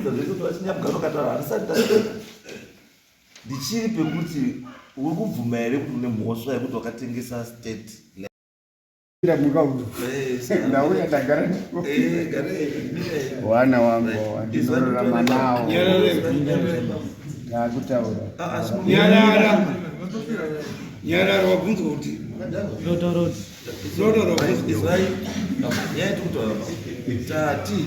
Zvekuti vachinyamuka handisati ndasvika. Ndichiri pekuti uri kubvuma here kuti une mhosva yekuti wakatengesa state Ndamuka uyu. Ndauya ndagara. Wana wangu wandinorarama nawo. Ndakutaura. Nyarara. Nyarara wabvunzwa kuti. Ndotaura kuti. Izwai. Nyaya yetiri Tati.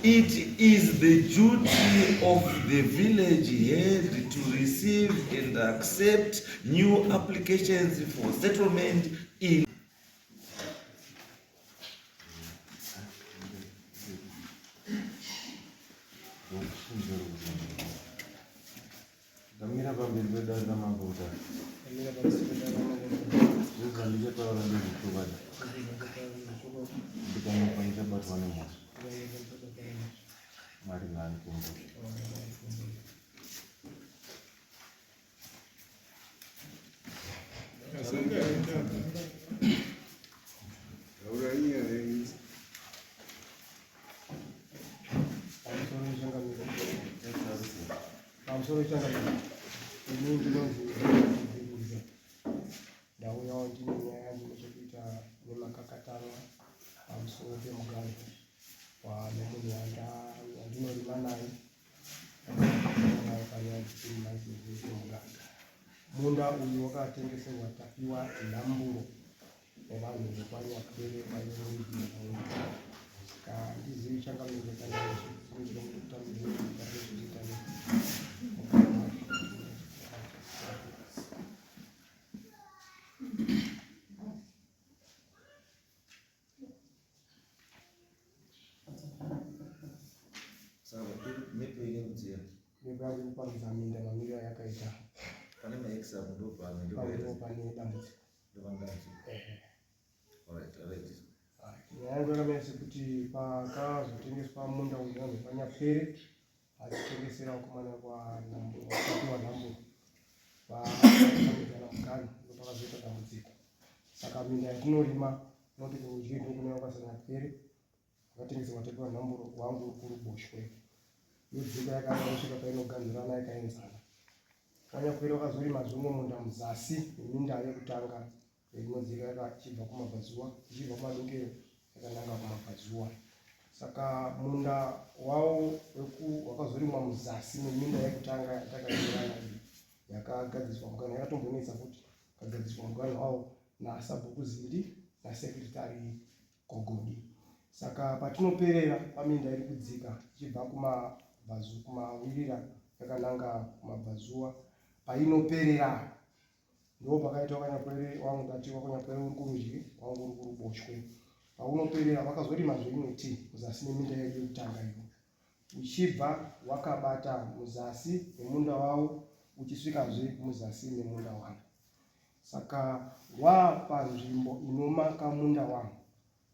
It is the duty of the village head to receive and accept new applications for settlement in Ndamira pamberi pedare ramambo Mutasa. Ndamira pamberi pedare ramambo Mutasa. Zvezvandichataura ndezvechokwadi. Ndikanyepa ndichabatwa nemhosva. Mwari ngaandikomborere. Pamusoro changamire, ini ndinonzi Biriza. Ndauyawo ndine nyaya yangu ine chekuita nemakakatanwa pamusoro pemuganhu nemunhu wandinorima naye naye panyaya dzekurima dzemuganhu. Munda uyu wakatengeserwa Tapiwa Nhamburo nevanhu vekwaNyakwere vaive muridzi wemunda. Saka handizivi changamire kana zvichikurudzirwa kuti kutambirwe kana zvichiita nemugari wacho. Saka mepu yenyu kudziya. Mepu yangu inopangidza minda mamiriro ayakaita. Pane max apo ndopane ndipo pane dambudziko. Nyaya yangu yakamira sekuti pakazotengeswa munda uyu vanhu vanyapere achitengesera vakomana kwapiwa nhamburo vaaiana muganhu ndopakazoita dambudziko saka minda yatinorima unoti kurudyi ndokune vakasanyapere vakatengeserwa tapiwa nhamburo wangu uri kuruboshwe yodzika yakada kusvika painoganhurana yakaenzana VaNyakwere vakazorima zvimwe munda muzasi meminda yekutanga inodzika yakachibva kumabvazuva ichibva kumadokero yakananga kumabvazuva. Saka munda wavo wakazorimwa muzasi meminda yekutanga yatakairana iyi yakagadziswa muganhu yakatombonetsa futi kagadziswa muganhu wawo nasabhuku Zindi nasekretary Gogodi. Saka patinoperera paminda iri kudzika ichibva kumabvazu kumawirira yakananga kumabvazuva painoperera ndo pakaita wakanyakwere wangu ndati wakanyakwere uri kurudyi wangu uri kuruboshwe paunoperera vakazorimazve imwe ti muzasi meminda yedu yekutanga iyo uchibva wakabata muzasi memunda wavo uchisvikazve muzasi memunda wangu Saka wapanzvimbo inomaka munda wangu,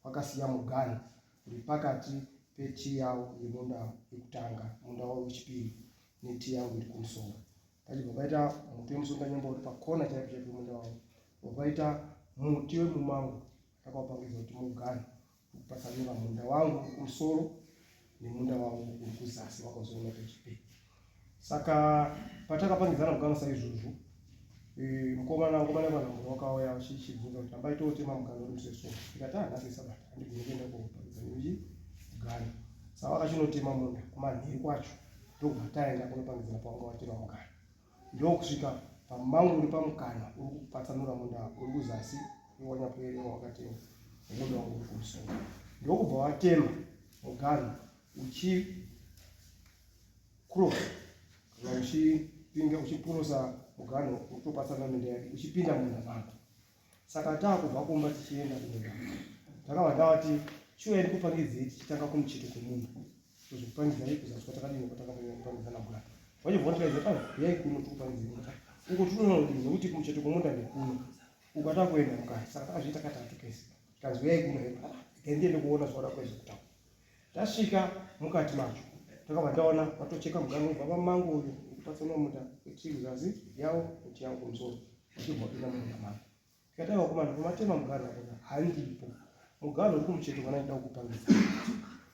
wakasiya muganhu uri pakati petii yavo yemunda yekutanga, munda wavo wechipiri, netii yangu iri kumusoro. Pachibva paita muti wemusunganyemba uri pakona chaipo chaipo munda wangu, paita muti wemumango ndakaupangidza kuti muganhu kupatsanura munda wangu uri kumusoro nemunda wangu uri kuzasi wakazoona pechipiri saka patakapangidzana kugana saizvozvo e, mukomana mukomana vanhu wakauya achichibvunza kuti ambai totema mugano uri museso ndikati ah nhasi isabata handigoni kuenda kopangidzana uchi mugano saka vakachinotema munda kumanheru kwacho ndokubva taenda kunopangidzana pawanga watema mugano ndokusvika pamangu uri pamukana uri kupatsanura munda uri kuzasi wanyapwere wakatenga munda wangu uri kumusoro ndokubva watema muganhu uchi cross kana uchipinga uchipurosa muganhu utopatsanura minda yake uchipinda munda mangu saka taakubva kumba tichienda kumunda takabva ndavati chiuya ndikupangidzei tichitanga kumucheto kwemunda Tozvikupangidzai kuzasi kwatakadini kwatakapangidzana mvura. Vachibva vatiratidza pano uyai kuno tikupangidzei mvura. Uko tinoona kudini nekuti kumucheto kwemunda ndekuno. Uko atakuenda mukati saka takazviita katatu kese. Tikanzi uyai kuno hedu. Ah, regai ndiende kuona zvavada kuedza kutaura. Tasvika mukati macho takabva taona vatocheka muganhu ubva pamango uyu ukupatsanura munda wetiri kuzasi yawo miti yangu kumusoro vachibva vapinda mumunda mangu. Tikati vakomana pamatema muganhu apo handipo. Muganhu uri kumucheto kana ndida kukupangidza.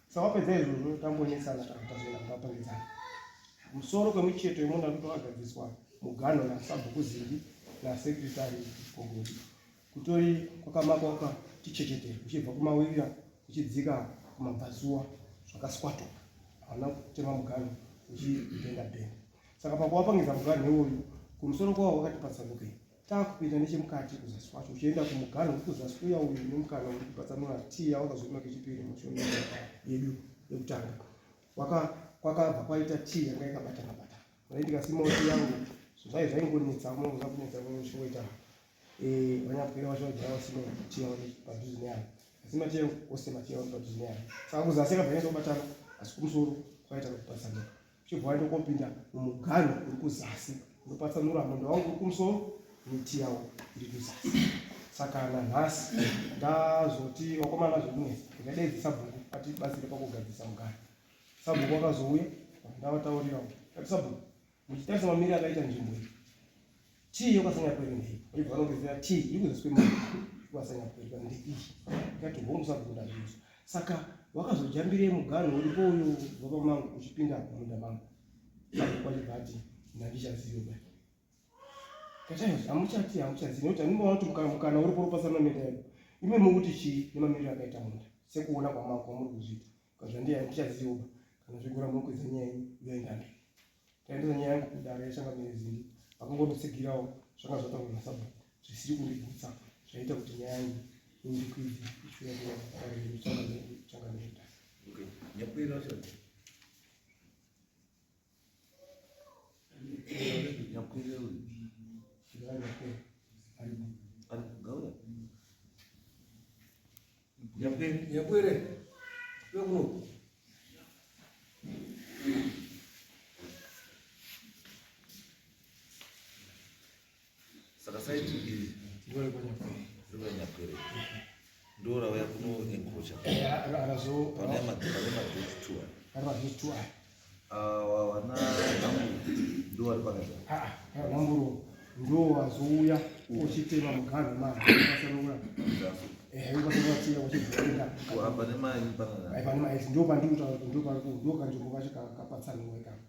Saka wapedza izvozvo tambonetsana tazoenda kutapangidzana musoro kwemicheto yemunda ndotokagadziswa muganho nasabhuku Zingi nasekretary Gogodi. Kutori kwakamakwa kwakati chechetere kuchibva kumawirira kuchidzika kumabvazuva zvakaswatuka, havana kutema muganho uchibhenda bhenda. Saka pakuwapangidza muganho iwoyu kumusoro kwawo wakati patsanukei, takupinda nechemukati kuzasi kwacho uchienda kumuganho uri kuzasi uya uyu nemukana uri kupatsanura tii yawakazorima kechipiri mushoni yedu yekutanga kwakabva kwaita tii yanga yakabatana batana. Dai ndikasimawo tii yangu zvai zvaingonetsa unoza kunetsa uchingoita vanyapwere vacho vagara vasina tii yavo padhuze neyangu, asi mati yangu ose mati yavo padhuze neyangu. Saka kuzasi yakabva yanyatsa kubatana, asi kumusoro kwaita kupatsanuka uchibva waenda kopinda mumuganho uri kuzasi unopatsanura munda wangu uri kumusoro miti yawo iri kuzasi. Saka nanhasi ndazoti wakomana zvekunetsa ndikadaidza sabhuku atibatsire pakugadzirisa muganho. Sabhuku akazouya ndavataurirawo kati sabhuku muchitarisa mamiriro akaita nzvimbo iyi tii yokwasanyapwere ndei vachibva vanongedzera tii iri kuzasi kwemunhu kwasanyapwere ndeiyi ndikati hongu sabhuku ndazvinzwa. Saka wakazojambirei muganho uripo uyu kubva pamangu uchipinda munda mangu? Sabhuku achibva ati ndandichaziva ba. Kati hamuchati hamuchazivi nekuti andimboona kuti mukana uripo uripasana minda yedu imi mukuti chii nemamiriro akaita munda sekuona kwamako kwamuri kuzviita kazvandiya handichaziva ba kana zvigura munokwidza nyaya yenyu yoenda mberi. Taendesa nyaya yangu kudare yachangamire Zingi vakangonotsigirawo zvanga zvataurwa nasabhuku zvisiri kundigutsa zvaita kuti nyaya yangu indikwidze ichiuya kudare rechangamire Mutasa. Okay. Nyakwira wacho. Nyakwira uyu. Nyakwira aripo. Ari kugauya. Nyakwira. Nyakwira. Wekuno. Saka saiti iri Ndore kwaNyakwere. ndore Nyakwere. Ndo rauya kuno enkocha. Arazo Pane madhoti two aya. Ari madhoti two aya. Awa vana Nhamburo ndo vari pakati. Ah, Nhamburo ndo vazouya uchitema muganho manje ukasanura. Ukasanura tiya uchibvira. Apa nemai panana. Ai pane mai ndo pandiri kutaura kuti ndo pari ndo kanzvimbo kacho kapatsanurwa ikako.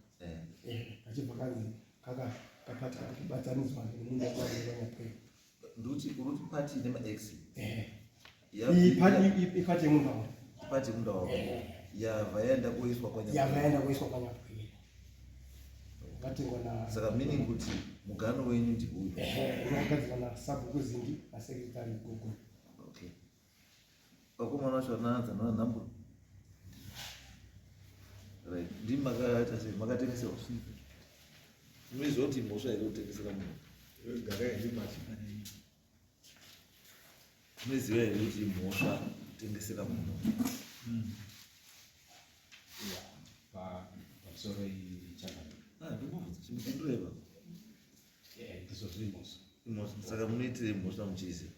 Kachibva kanzi kaka kapati kakubatanidzwa nemunda kwaNyakwere. Nduti uruti pati nema-ex. Ipati yemunda wangu. Ipati yemunda wako. Yabva yaenda kuiswa kwaNyakwere. Yabva yaenda kuiswa kwaNyakwere. Yakatengwa na Saka meaning kuti mugano wenyu ndiuyu. Unogadzirwa na sabhuku Zingi na secretary Gogo. Okay. Vakomana vacho vanaanza nana Nhamburo. Right. Ndimi makaita sei? Makatengeserwa? Munoziva kuti mhosva here kutengesera munhu? Munoziva here kuti mhosva kutengesera munhu? Pamusoro ichakadai. Ah, ndinobvunza chimupindura ipapo. Ndizvo zviri mhosva. Mhosva. Saka munoitirei mhosva muchiiziva?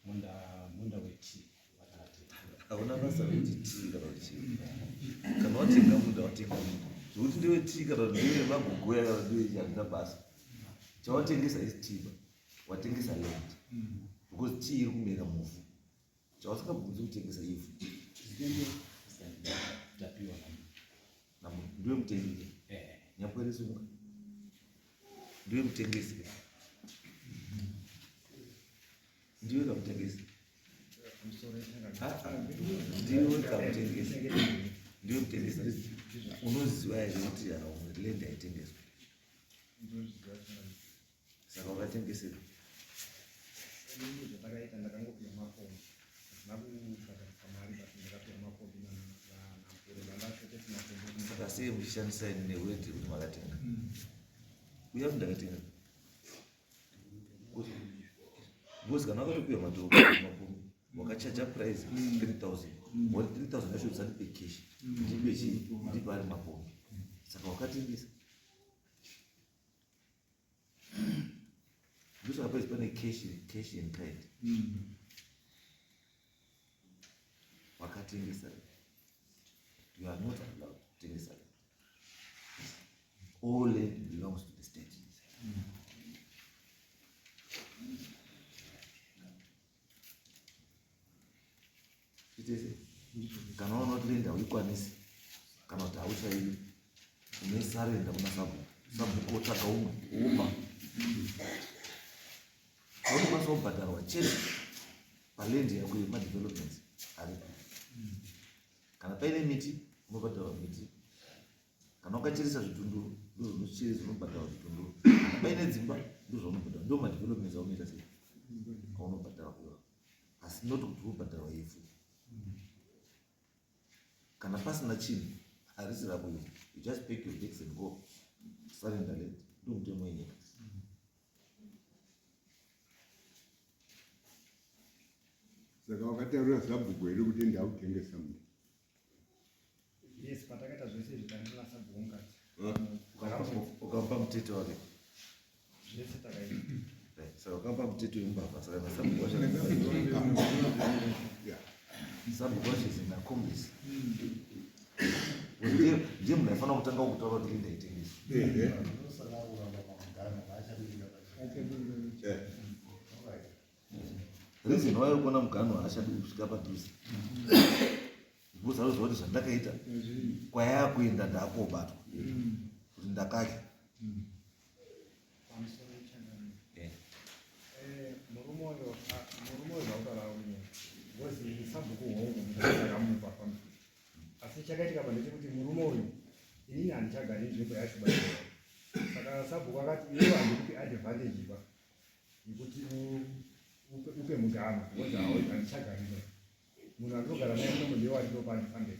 Munda wetii wakatengwa. Hauna basa rekuti tii kana kuti chii. Kana watenga munda watenga munda. Zvekuti ndewe tii kana kuti ndewe magogoya kana kuti ndewe chii hazvina basa. Chawatengesa is tii ba. Watengesa land. Because tii iri kumera muvhu. Chausingabvumidzi kutengesa ivhu. Tapiwa namunhu. Ndiwe mutengesi. Nyakwere sunga. Ndiwe mutengesi. Ndiwe kamutengesi. Ndiwe kamutengesi. Ndiwe mutengesi. Unoziva here kuti land haitengeswi? Saka wakatengesera? Zvandakaita ndakangopiwa makombi. Handina kubhadharisa mari but ndakapiwa makombi naMpuro ndandashoteti makombi. Saka sei muchishandisa newedhi kuti makatenga? Uya kuti ndakatenga. Because kana wakatopiwa makombi wakachaja price 3000. Wati 3000 yacho usandipe cash. Ndipe chii? Ndipe ari makombi. Saka wakatengesa. Ndosaka paizi pane cash in kind. Wakatengesa. You are not allowed kutengesa. All land belongs to the state. Kana waona kuti land hauikwani hauchaidi unoisarenda kuna sabhuku sabhuku otsvaga umwe wopa aunokwanisa kubhadharwa chete paland yako yemadevelopments aripo kana paine miti unobhadharwa miti kana wakacheresa zvitunduru ndozvaunocheresa unobhadharwa zvitunduru kana paine dzimba ndozvaunobhadharwa ndo madevelopments aunoita sei aunobhadharwa kuiwa asi not kuti unobhadharwa ivhu kana pasina chinhu harisi rako ivhu you just pack your bags and go surrender land ndo mutemo wenyika. Saka wakataurira sabhuku here kuti ndakutengesa munda? Yes, patakaita zvese izvi tanga sabhuku mukati. Ukampa mutete wake? Zvese takaita. Right, saka ukampa mutete wemumbavha saka nasabhuku wacho sabhuku wacho is an accomplice. Ndiye ndiye munhu aifanira kutanga kutaura kuti ndaitengesa. Reason why uri kuona muganhu haachadi kusvika padhuze because anoziva kuti zvandakaita kwayakuenda ndakobatwa kuti ndakadya. Pamusoro changamire. Murume uyo murume uyo zvautaura kunye because sabhuku hongu ndakamupa pamufiti asi chakaitika pa ndechekuti murume uyu inini handichagari nzvimbo yacho baaa saka sabhuku akati iwewe handikupi advantage pa yekuti upe muganho because handichagariro munhu andinogara naye munomu ndiye wandinopa advantage.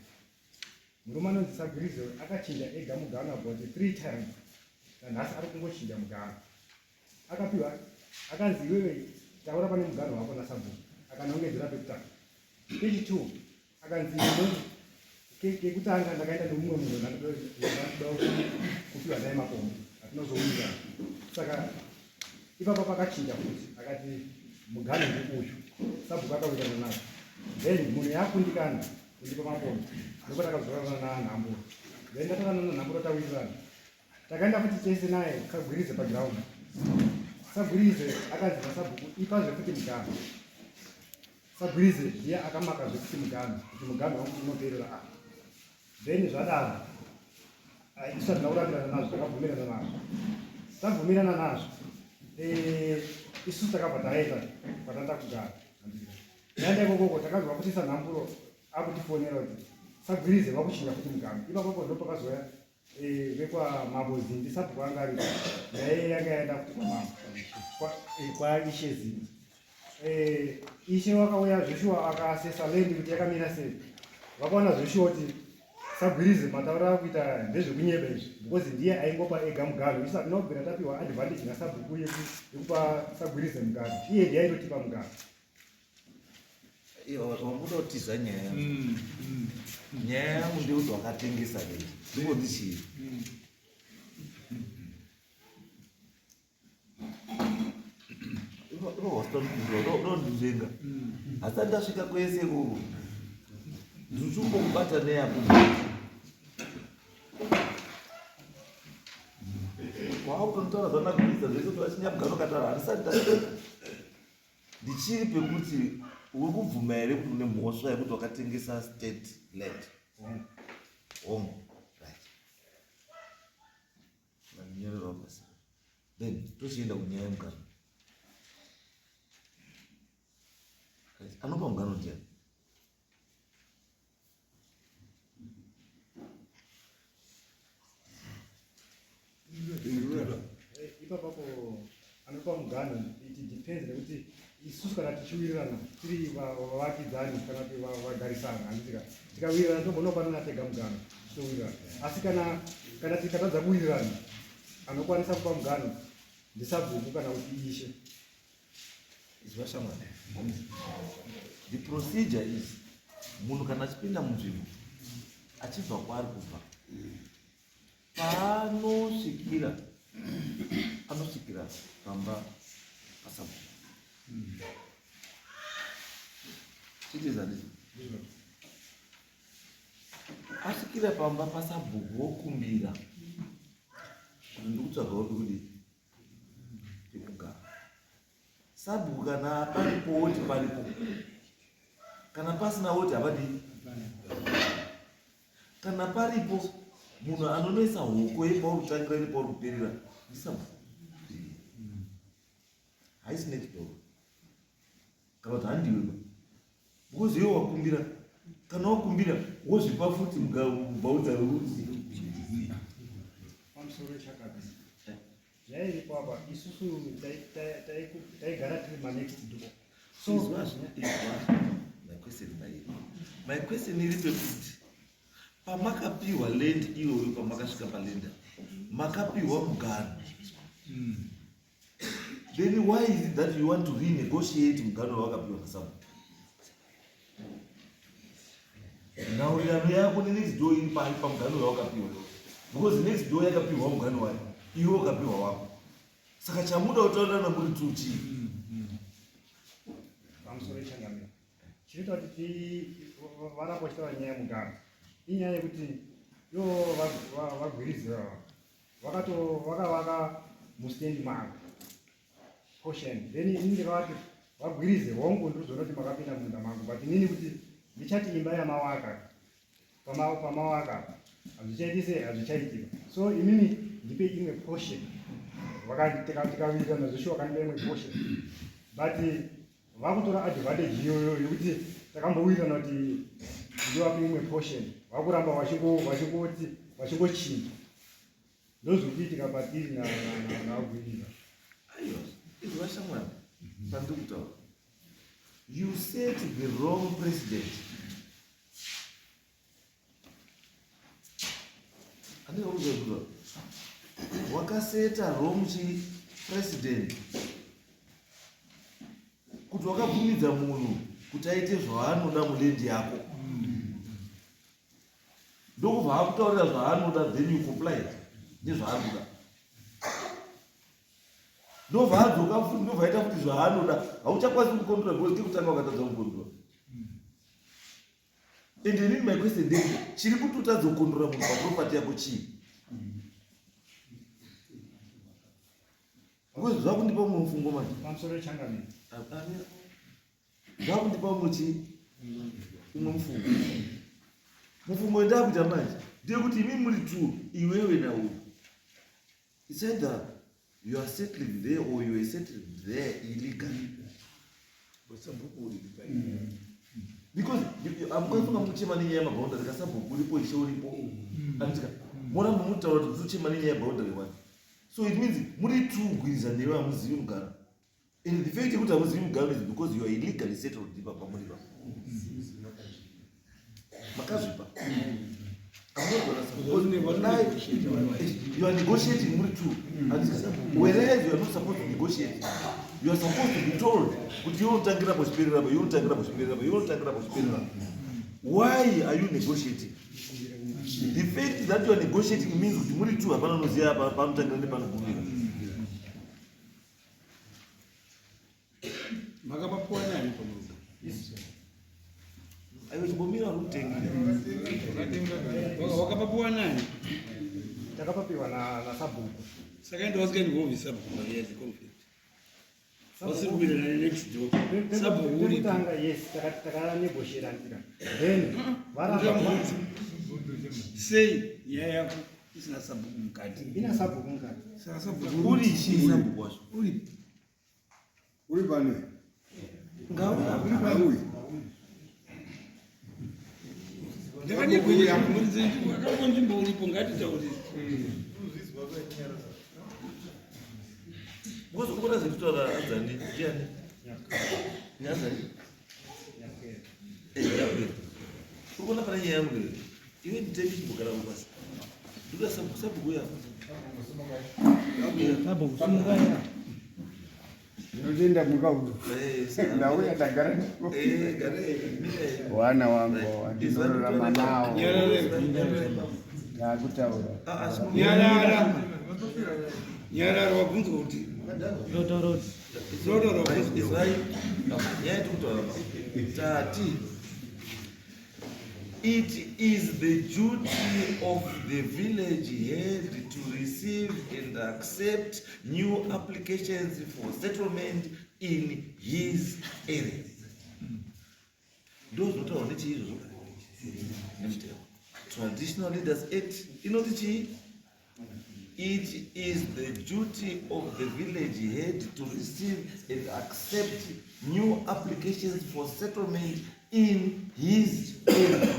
Murume anonzi Sagwirize akachinja ega muganho about 3 times nanhasi ari kungochinja muganho. Akapiwa akanzi iwewe taura pane muganho wako nasabhuku akanongedzera pekutanga. Kechi2 akanzi kekutanga ndakaenda nemumwe munhu ndakuda kupiwa naye makombi atinozowirirana saka ipapa pakachinja futi akati muganho ndeuyu sabhuku akawirirana nazvo then munhu yaakundikana kundipa makombi ndoko takazorana nanhamburo then ndatorana nanhamburo tawirirana takaenda futi tese naye Sagwirize paground. Sagwirize akanzi nasabhuku ipa zvekuti muganho. Sagwirize ndiye akamaka zvekuti muganho kuti muganho wangu unoperera apa. Then zvadaro isu hatina kurambirana nazvo takabvumirana nazvo tabvumirana nazvo isusu takabva taenda kwatanga kugara. Taenda ikokoko takanzwa kuti sanhamburo akutifonera kuti Sagwirize vakuchinja futi muganho. Ipapo ndo pakazouya vekwamambo Zindi sabhuku anga aripo naye yanga yaenda futi kwamambo kwaishe Zindi. Ishe wakauya zveshuwa akaasesa land kuti yakamira sei vakaona zveshuwa kuti Sagwirize mataura akuita ndezvekunyeba izvi because ndiye aingopa ega muganho isu hatina kubvira tapiwa advantage nasabhuku yekupa Sagwirize muganho iye ndiye aitotipa muganho. Wambuda kutiza nyaya yangu. Nyaya yangu ndeyekuti wakatengesa lei ndingoti chii unondivenga asi ndasvika kwese ikoko ndichingokubata neyako wakutonotaura zvanagwisa zvese kuti vachinyamugano kataura handisati ndasvika ndichiri pekuti uri kubvuma here kuti une mhosva yekuti wakatengesa state land hongu right vanyorerwa pasi then tochienda kunyaya yemugano. Right, anopa mugano ndiani? Ipapapo anopa muganho it depends nekuti isusu kana tichiwirirana tiri vavakidzani kana kuti vagarisana handiti ka tikawirirana togona kupanana tega muganho towirirana asi kana kana tikatadza kuwirirana anokwanisa kupa muganho ndisabhuku kana kuti ishe. Izwa shamwari, the procedure is munhu kana achipinda munzvimbo achibva kwaari kubva paanosvikira anosvikira pamba pasabhuku chitizandizvo asvikira pamba pasabhuku wokumbira kuti ndikutsvagawo pekudii pekugara sabhuku kana paripo woti paripo kana pasina woti havadii kana paripo. Munhu anonoisa hoko yepauri kutangira nepauri kuperera ndisabhuku. Haisi next door kana kuti handiwe ba, because iwe wakumbira, kana wakumbira wozvipa futi boundary rekuti Pamusoro chakabisa zvairipo apa, isusu taigara tiri manext door, so Izwazvo, izwazvo. My question mairi, my question iri pekuti pamakapiwa land iyoyo, pamakasvika paland makapiwa mugano, then why is it that you want to renegotiate mugano wawakapiwa nasabhuku? Nhaurirano yako nenext door iri pari pamugano wawakapiwa? Because next door yakapiwa mugano wayo, iwe wakapiwa wako. Saka chamuda kutaurirana muri two chii? Pamusoro changamira, chinoita kuti varapa vachitaura nyaya yemugano inyaya yekuti ivo vagwirizira vakato vakavaka mustendi mavo portion, then ini ndikavati vagwirize, hongu, ndirizoona kuti makapinda munda mangu, but inini kuti ndichati imba yamawaka pamawaka hazvichaiti sei, hazvichaitika. So imimi ndipe imwe portion. Tikawirirana zveshuwa, vakandipa imwe portion, but vakutora advantage iyoyo yekuti takambowirirana kuti ndivape imwe portion, vakuramba vachingoti vachingochinja. Ndozviri kuitika patiri navagwiriza. Aiwa, izwa shamwari, pandiri kutaura, you set the wrong precedent. Andingakuzakuta wakaseta wrong chi precedent, kuti wakabvumidza munhu kuti aite zvaanoda muland yako, ndokubva akutaurira zvaanoda, then you complied nezvaanoda, ndobva adzoka futi, ndobva aita futi zvaanoda. Hauchakwanisi kucontrola because kekutanga wakatadza kucontrola. And inini my question ndekuti chiri kuti utadze kucontrola munhu paproperty yako chii? Because zvakundipa umwe mufungo manje. Pamusoro changamira. Zvakundipa umwe chii, umwe mufungo. Mufungo wendakuita manje ndeyekuti imi muri two, iwewe nauyu, it's either you are settling there or you are settling there illegally, because amukwafunga muchema nenyaya yemaboundary, kasabhuku uripo, ishe uripo, anditika moramba mutaura kuti tinochema nenyaya yeboundary one. So it means muri two, gwiriza newe, hamuzivi mugaro. And the fact yekuti hamuzivi mugaro is because you are illegally settled ipapa muri pa makazvipa. You are negotiating muri two, whereas you are not supposed to negotiate. You are supposed to be told kuti iwe unotangira pachiperera pa, iwe unotangira pachiperera pa, iwe unotangira pachiperera. Why are you negotiating? The fact that you are negotiating means kuti muri two hapana unoziva panotangira nepanogumira. Makapapuwa nani pamurume? Aiwe, chimbomira, uri kutengira. Wakapapuwa nani? Takapapiwa nasabhuku. Saka ende wasikainvolve sabhuku panyaya dzeconflict, wasiri kuwirirana next door, sabhuku uripo. Pekutanga, yes, takanegotiata ndika, then varamba. Sei nyaya yako isina sabhuku mukati? Ina sabhuku mukati. Saka sabhuku Uri chii sabhuku wacho? Uri. Uri pane. Ngauya. Auyi. Ndakanyegwenyeka nzvimbo uripo, ngatitaurire. Because ukuona zvekutaura adzani ndiani? Ndiazani? Eh, yakwera. Uri kuona pane nyaya yangu here? Iwe nditemi, chimbogara kubasa. Ndoda sabhuku, sabhuku uya. Ndinotenda mukauyo. Eh, Ndauya, ndagara. Eh, gare. Mire. Wana wangu wandinorarama nawo. Nyarara. Ndakutaura. Ah, ah, Nyarara, nyarara, wabvunzwa kuti ndotaura. Izwai, nyaya yetiri kutaura, tati it is the duty of the village head to receive and accept new applications for settlement in his area. Ndo zvinotaurwa nechiizvozvo nemutemo. Traditional Leaders Act inoti chii? It is the duty of the village head to receive and accept new applications for settlement in his area.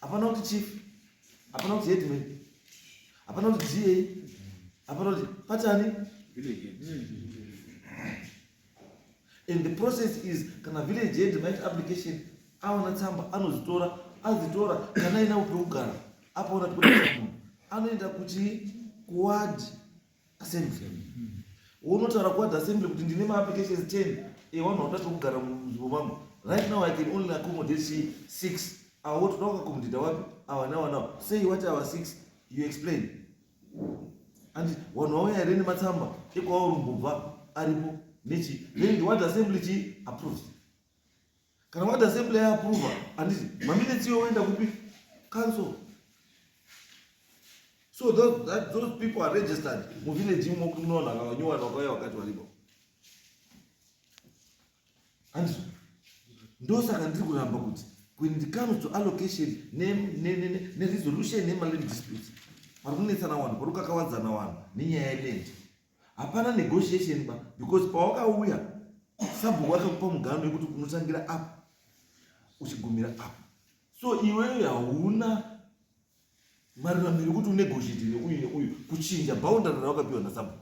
Hapana kuti chief, hapana kuti headman, hapana kuti DA, hapana kuti patani. And the process is kana village head maita application, aona tsamba anozitora, azitora kana aina pekugara, apaona pekugara munhu anoenda kuti kuward assembly, unotaura kuward assembly kuti ndine maapplications 10 evanhu vanoda pekugara munzvimbo mangu. Right now I can only accommodate six. Avo toda kuaccommodata wapi? Ava nawa nawa. Say what ava six, you explain. And vanhu vauya here nematsamba ekwauri mbobva aripo nechi? Then the ward assembly chi approves. Kana ward assembly yaapprova, handiti maminutes iwo oenda kupi? Council. So those people are registered muvillage imo kuti munovanhu akavanyowani vakauya vakati varipo, handizvo? Ndosaka ndiri kuramba kuti when it comes to allocation neresolution nemaland disputes, pari kunetsana vanhu, pari kukakawadzana vanhu nenyaya yeland, hapana negotiation ba, because pawakauya sabhuku akakupa mugano wekuti unotangira apa uchigumira apa. So iweyo hauna maruramiro ekuti unegotiate neuyu neuyu kuchinja boundary rawakapiwa nasabhuku.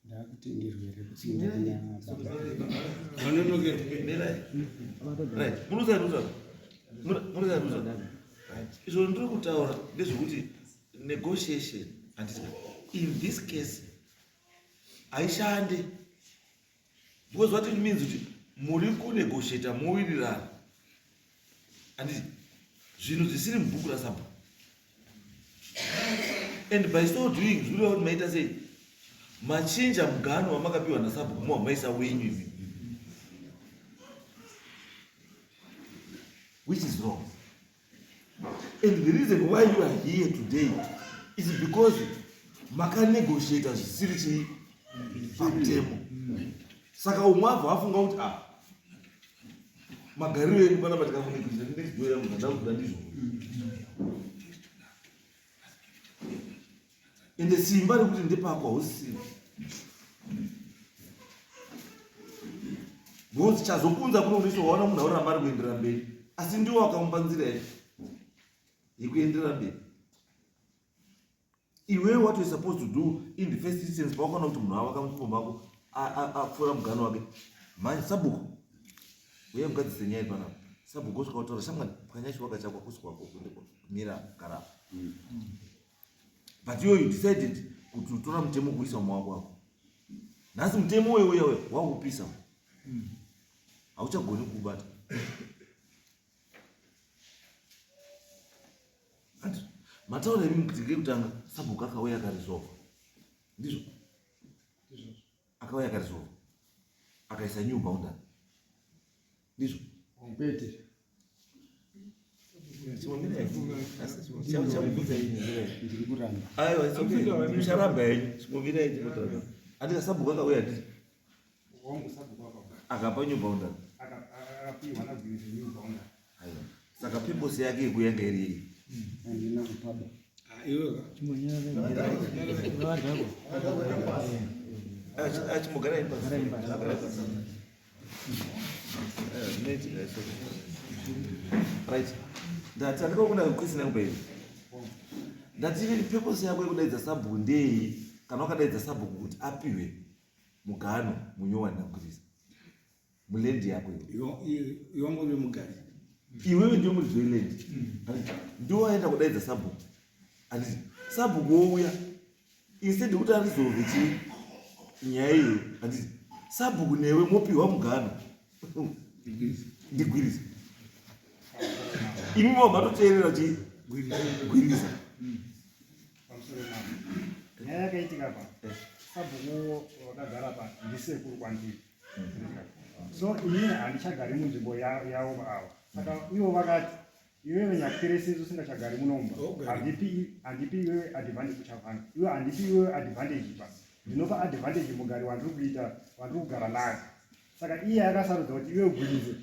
Ndakutenderwa here kupinda kuna baba? Right, munosarusa izvo ndiri kutaura ndezvekuti negotiation, handiti, in this case haishande, because what it means kuti muri kunegotiata mowirirana, handiti, zvinhu zvisiri mubhuku rasabhuku. And by so doing, zvikureva kuti maita sei? Machinja mugano wamakapiwa nasabhuku, muhamaisa wenyu imi, which is wrong. And the reason why you are here today is because makanegotiata zvisiri chii? Pamutemo. Saka umwe abva afunga kuti, ah, magariro edu panapa tikamunegotiata next door yangu, zvandava kuda ndizvo. Ende simba rekuti ndepako hausisina, because chazokunza kuno kuti waona munhu auramba ari kuenderera mberi, asi ndiwo wakamupa nzira yacho yekuenderera mberi. Iwewe, what you supposed to do in the first instance, pawakaona kuti munhu ava kamufumo mako apfuura mugano wake, manje sabhuku uye mugadzise nyaya iri panapa. Sabhuku osvika kutaura, "Shamwari, pwanya chivaka chako, hakusi kwako, mira, gara." But iwe you decided kuti utora mutemo kuisa mumaoko ako. Nhasi mutemo uyo uya uya wakupisa, hauchagoni kuubata. Mataura imi kuti ngekutanga sabhuku akauya akaresolva, ndizvo? Akauya akaresolva, akaisa new boundary, ndizvo? Kwete. Ndiri kuramba. Aiwa, it's okay, mucharamba henyu, chimomirai chimotaura. Andika sabhuku akauya, ndizvo? Wangu sabhuku akauya. Akapa new boundary. Akapiwa nagwiriza new boundary. Aiwa, saka purpose yake yekuyanga iri yei? Handina kupaba. Iwewe. Achimbogarai pasi. Garai pasi. Aiwa, zvinoitika, it's okay. Right, ndati andikakuda question yangu pairi. Ndati purpose yako yekudaidza sabhuku ndei, kana wakadaidza sabhuku kuti apiwe mugano munyowani nagwiriza muland yako iwe? Iwangu mugari. Iwewe ndiwe muridzi weland, ndiwo waenda kudaidza sabhuku, handiti? Sabhuku wouya, instead yekuti aresolve chii nyaya iyoyo, handiti, sabhuku newe mopiwa mugano ndigwiriza. Imi mo matoteerera chii? Gwiriza. Pamusoro navo, nyaya yakaitika pa sabhuku vakagara pa ndisekuru kwandiri. So inini handichagari munzvimbo yavo ava. Saka ivo vakati, "Iwewe Nyakweresi, usingachagari munomba, handipi iwewe advantage uchavhanga iwe, handipi iwewe advantage pa ndinopa advantage mugari wandiri kuita, wandiri kugara naye." Saka iye akasarudza kuti iwe Gwirize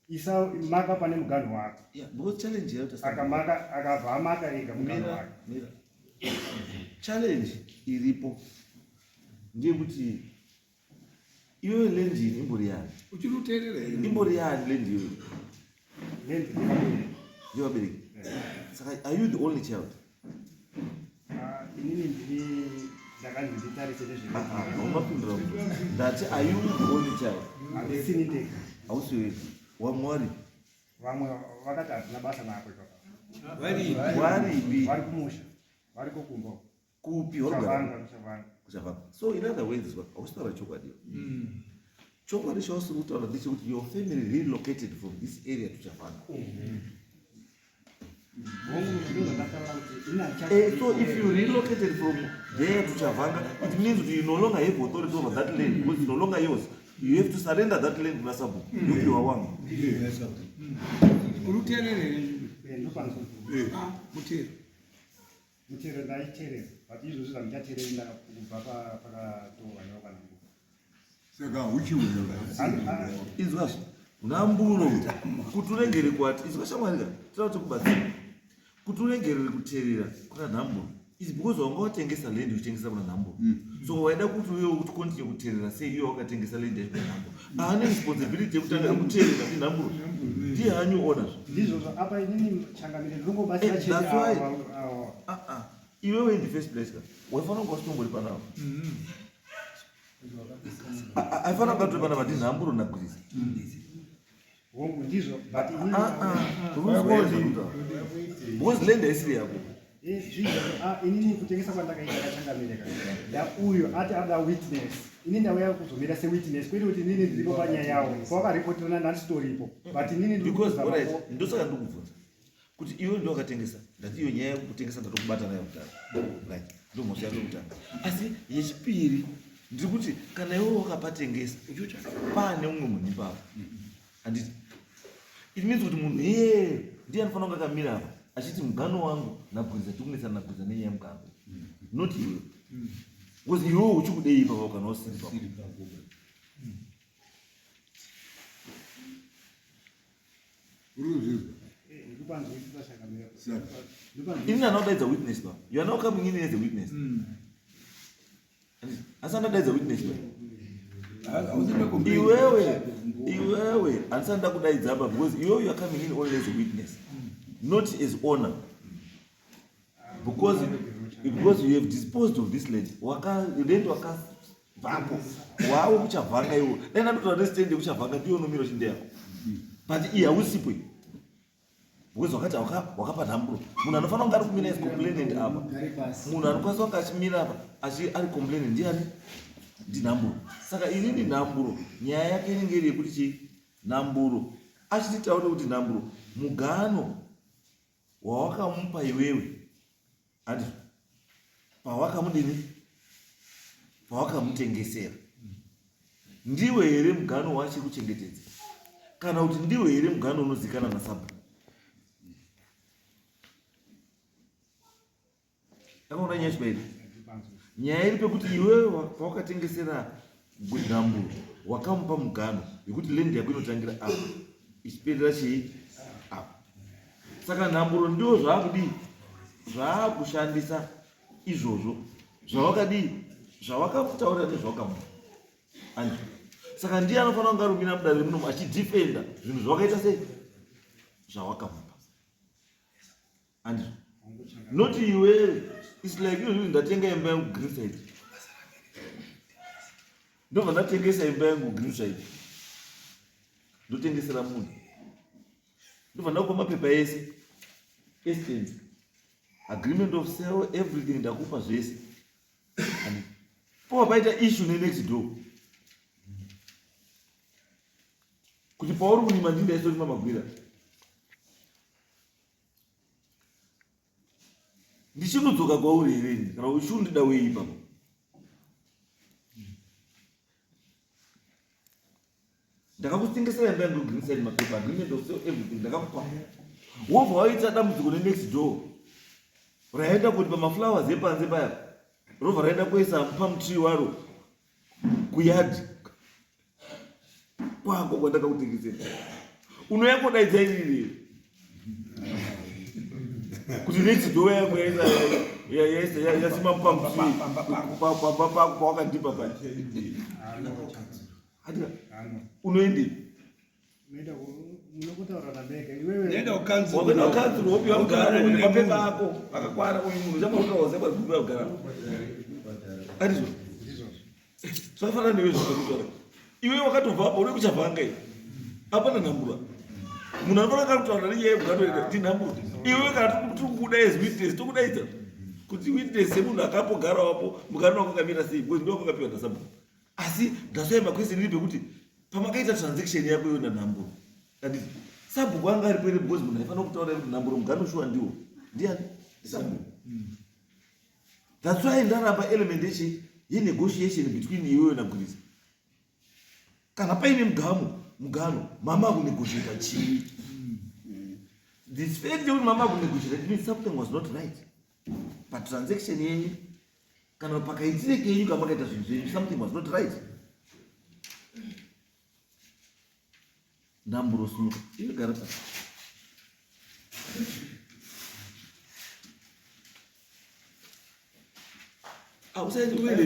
isa maka pane muganhu wako. Yeah, because challenge yayo akamaka akabva amaka ega muganhu wake. Mira. Challenge iripo ndeyekuti iwewe land iyi imbori yani? Uchiri kuteerera here? Imbori yani land iyoyo? Land yevabereki. Yevabereki. Saka are you the only child? Ah, inini ndiri ndakanzi nditarise nezvehaumapindura ndati are you the only child? Handisini ndega. Hausi wega. Vamwe vari? Vamwe vakati hatina basa nako ipapa. Varipi? Varipi? Vari kumusha. Variko kumba. Kupi? Kuchavanga, kuchavanga. Kuchavanga. So in other words, hausi kutaura chokwadi. Chokwadi chausiri kutaura ndechekuti your family relocated from this area to Chavanga. So if you relocated from there to Chavanga, it means that you no longer have authority over that land because it's no longer yours. You have to surrender that land kuna sabhuku. Yopiwa wangu. Uri kuteerera here? Ah, mutero. Mutero ndaiterera, but izvozvi zvandichatereri kubva pakatorwa newakanangu. Saka huchiuya. Izwazvo. Nhamburo kuti uregere kwati izwa shamwari ka tira kuti kubatsira kuti uregerere kuterera kuna nhamburo is because wanga watengesa land uchitengesa kuna nhamburo. So waida kuti uyewo kuti continue kuterera sei iwe wakatengesa land yacho kuna nhamburo. Haane responsibility yekutanga yekuterera ndi nhamburo. Ndiye hanyu owner. Ndizvozvo apa inini changamire ndinongobatsira chete That's why. ava. Ah, ah. Iwewe in the first place ka waifanira kunge usitombori panapa. Aifanira kunge atori panapa ndi nhamburo naGwiriza. Hongu ndizvo but inini Because land haisiri yako. Zvizvo inini kutengesa kwandakaita kachangamire ka. Nda uyo ati ada witness. Ini ndauya kuzomira sewitness kwete kuti inini ndiripo panyaya yawo. Kwakaripotirana ndandisitoripo. But inini ndiri Because kuzama alright, ndosaka ndikubvunza kuti iwe ndiwe wakatengesa. Ndati iyo nyaya yekutengesa ndatokubata nayo kudhara. Right. Ndo mhosva yako yekutanga. Asi yechipiri ndiri kuti kana iwe wakapatengesa paane umwe munhu ipapo. Handiti? It means kuti munhu iyeye ndiye anofanira kunge akamira apa achiti mugano wangu naGwiriza tiri kunetsana naGwiriza nenyaya yemugano. Not iwe. Because iwewe uchikudei ipapo kana usiri ipapo. Urikuzvizwa? Ndikupanzwisisa chakamira. Ini anodaidza witness ba. You are now coming in as a witness. Asi andaidza witness ba. Iwewe, iwewe, handisati ndakudaidza apa because iwewe you are coming in only as a witness, not as owner. Because you have disposed of this land. Waka land wakabvapo. Wawe kuchavhanga iwe. Dai ndatotora nestand yekuchavhanga ndiyo unomira uchinde yako. But iye hausipo iwe. Because wakati wakapa nhamburo. Munhu anofanira kunge ari kumira as complainant apa. Munhu anokwanisa kunge achimira apa achi ari complainant ndiani? Ndinhamburo. Saka inini nhamburo nyaya yake inenge iri yekuti chii? Nhamburo. Achititaure kuti nhamburo mugano wawakamupa iwewe. Andi pawakamudini? Pawakamutengesera. Ndiwe here mugano wacho kuchengetedza? Kana kuti ndiwe here mugano unozikanwa nasabhuku? Takaona nyaya chibairi. Nyaya iri pekuti iwewe pawakatengesera nhamburo wakamupa mugano yekuti land yako inotangira apa ichiperera chii apa. Saka nhamburo ndio zvaakudii? Zvaakushandisa izvozvo zvawakadii? Zvawakamutaurira nezvawakamupa. Andi. Saka ndiye anofanira kunge arumira mudare munomu achidefenda zvinhu zvawakaita sei? Zvawakamupa. Andi. Not iwewe. It's like you ndatenga imba yangu Greenside. Ndobva ndatengesa imba yangu Greenside. Ndotengesera munhu. Ndobva ndakupa mapepa ese. Estate. Agreement of sale, everything ndakupa zvese. Andi. Powa paita issue ne next door. Kuti pauri kurima ndini ndaisorima magwira. Ndichinodzoka kwauri here ini? Kana uchindida wei ipapo? Ndakakutengesera imba yangu Greenside mapepa, agreement of sale, everything ndakakupa. Wobva waita dambudziko ne next door. Raenda kuti pamaflowers epanze paya. Robva raenda kuisa palm tree waro kuyard. Kwako kwandakakutengesera. Unouya kodaidza inini here? Kuti next door yangu yaisa yasima pampa pamba pako pawakandipa paya. Hatina. Unoendepi? Nenda kukanzuru. Wakaenda kukanzuru wopiwa mugaro nemapepa ako akakwana uyu munhu chamautaura sema kuti kugara. Andizvo. Zvafanana newe zvakutaura. Iwe wakatobva apa uri kuchavhanga iwe. Hapana nhambura. Munhu anofanira kana kutaura nenyaya yemugaro ega tinhambura. Iwe kana tiri kukuda as witness tokudaidza kuti witness semunhu akapogara wapo mugaro wako wakamira sei because ndiwo wakapiwa nasabhuku. Asi that's why maquestion iri pekuti pamakaita transaction yako iwe nanhamburo anditi sabhuku anga aripo here because munhu aifanira kutaura kuti nhamburo mugano shuwa ndiwo ndiani ndisabhuku. That's why ndaramba element yechi yenegotiation between iwewe naGwirizi. Kana paine mugamo mugano mama akunegotiata chii? This fact yekuti mama akunegotiata it means something was not right patransaction yenyu kana pakaitire kenyu kamakaita zvinhu zvenyu something was not right. Ndamburo sumuka iwe gara pasi. Ah, usaende uende.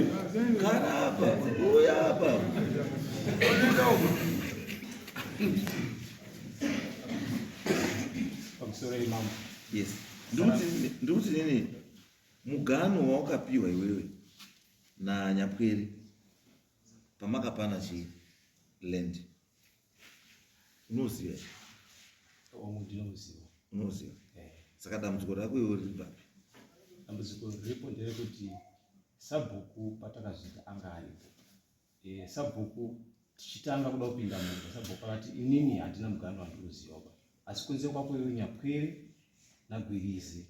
Gara apa. Uya apa. Pamusoro imambo. Yes. Ndikuti nini mugano wawakapiwa iwewe naNyapwere pamakapana chii land unoziva here? Hongu, ndinoziva. Unoziva? Eh. Saka dambudziko rako iwe riri papi? Dambudziko riripo nderekuti sabhuku patakazviita anga aripo. E, sabhuku tichitanga kuda kupinda mumba sabhuku akati inini handina mugano wandinoziva ba asi kunze kwako iwe Nyapwere naGwirizi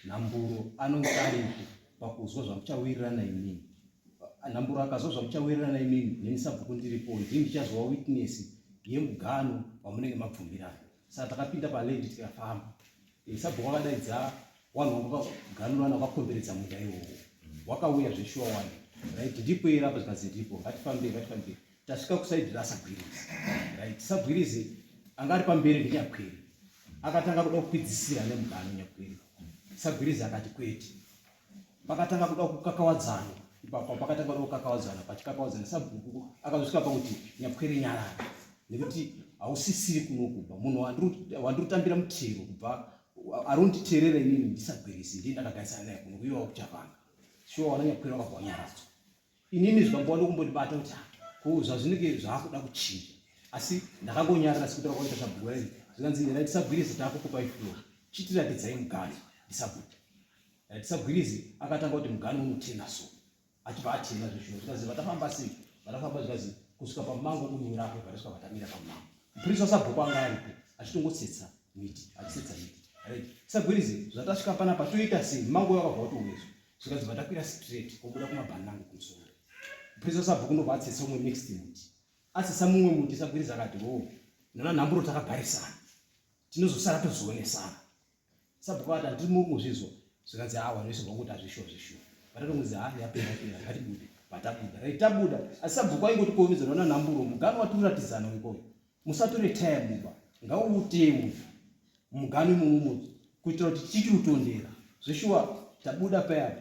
Nhamburo anonge aripo pakuzwa zvamuchawirirana imini. Nhamburo akazwa zvamuchawirirana imini neni sabhuku ndiripo ndini ndichazova witness yemugano wamunenge mabvumirana. Saka takapinda paland tikafamba. E, sabhuku akadaidza wanhu wakaganurana wakakomberedza munda iwowo wakauya zveshuwa wani right ndipo here apa zvikanzi ndipo ngatifambei ngatifambei tasvika kusaidi rasagwirizi right sagwirizi anga ari pamberi ndinyakwiri akatanga kuda kukwidzisira nemugano nyakwiri sagwirizi akati kwete pakatanga kuda kukakawadzana ipapo pakatanga kuda kukakawadzana pachikakawadzana sabhuku akazosvika pakuti nyakwiri nyarara nekuti hausisiri kuno kubva munhu wandiri kutambira mutero kubva ari kunditeerera inini ndisagwirisi ndii ndakagarisana naye kuno kuiwa kuchavanga shuwa wana nyakwiri wakabva wanyaradzwa inini zvikambowa ndokumbondibata kuti ah, ko zvazvinenge zvaakuda kuchinja asi ndakangonyarara sekutora kwaita sabhuku raini zvikanzi right sagwirizi taakukupai floor chitiratidzai mugano ndisabhuku right sagwirizi akatanga kuti mugano unotena so achibva atena zveshuwa zvikanzi vatafamba sei vatafamba zvikanzi kusvika pamumango unyurapo vatasvika vatamira pamumango mupurisa wasabhuku anga aripo achitongotsetsa miti achisetsa miti right sagwirizi zvatasvika panapa toita sei mumango wakabva watoomeswa zvikanzi vatakwira straight kobuda kumabhanango kumusoro mupurisa wasabhuku ndobva atsetsa umwe next muti atsetsa mumwe muti sagwirizi akati o nana nhamburo takagarisana tinozosara tozoonesana sabhuku akati handiri mukuzvizwa zvikanzi awa zvese zvakuti hazvishuwa zvishuwa vatatongozi ha yapera pera ngatibude vatabuda right tabuda asi sabhuku aingoti kuomidzana na nhamburo mugano watiratidzana ikoyo musatore taya buba ngauutemwe mugano imomo kuitira kuti tichiutondera zveshuwa tabuda paya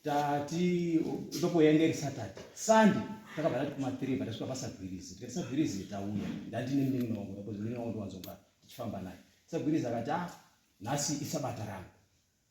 tati ipapo yainge iri Saturday Sunday takabva tati kuma 3 patasvika pasagwirizi tikati sagwirizi tauya ndandine munin'ina wangu because munin'ina wangu ndowanzonga tichifamba naye sagwirizi akati ah nhasi isabata rangu